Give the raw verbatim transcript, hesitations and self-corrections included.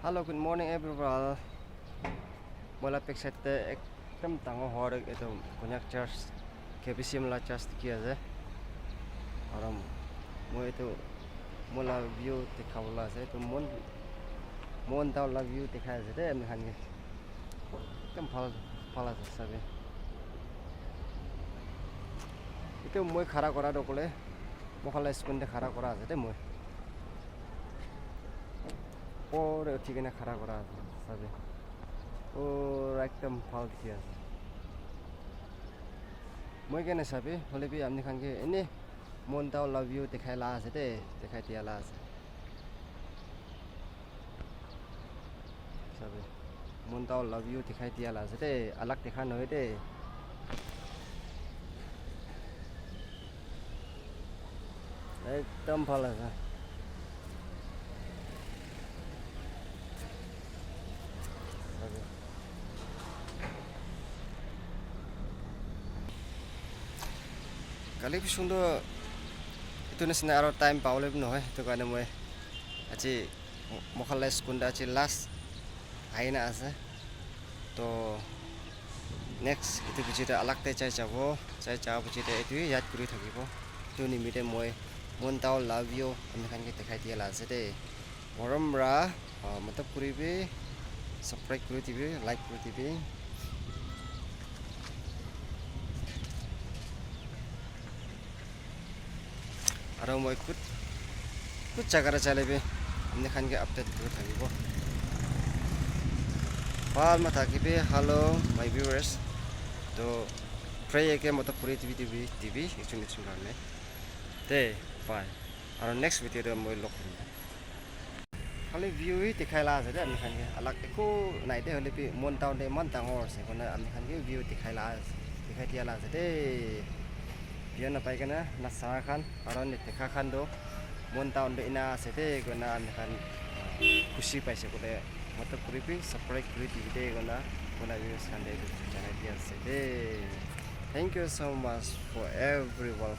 Hello, good morning everyone. Moi la backside te ekdam dangor hall etu Konyak church, K B C M la church dikhi ase. Aru moi etu moi la view dikha bola ase. Etu Mon Mon town la view dikhai ase de ami khan ke. Ekdam bhal bhal ase sabi. Etu moi khara kora toh kole moi khan la school te khara kora ase de moi. Upor te uthi kena khara kora ase sabi. Pura ekdam bhal dikhi ase. Moi kene sabi, hoile bi apni khan ke ene Mon town la view dikhai la ase de, dikhai dia la ase. Sabi, Mon town la view dikhai dia la ase de, alag dikha nohoi de. Ekdam bhal ase. Kali bi sundor etu nisna aro time pabole bi nohoi, etu karne moi aji mo-, mokhan la school te aji last ahina ase. To next etu piche te alag te jai jabo, jai ja piche te etu he yad kuri thakibo. Etu nimite moi Mon town la view ami khan ke dikhai dia la ase de. Morom ra, ah, matlab kuri bi, subscribe kuri dibi, like kuri dibi. Aro moi kut kut jaga te jale bi apni khan ke update kuri thakibo. Bhal ma thakibi, hello my viewers. To pray ake matlab kuri dibi dibi dibi ekjun ekjun karne. Te bye. Aro next video te moi log kuri. Khali view hi dikhai la ase de ami khan ke. Alag eku nai de, hoile bi Mon town de eman dangor ase koina ami khan ke view dikhai la ase, dikhai dia la ase de. View na pai kena na sa khan aro ne dikha khan do Mon town de ina ase de koina ami khan, ah, khushi paise koile matlab kuri bi subscribe kuri dibi de koina koina views khan de janai dia ase de. Thank you so much for everyone.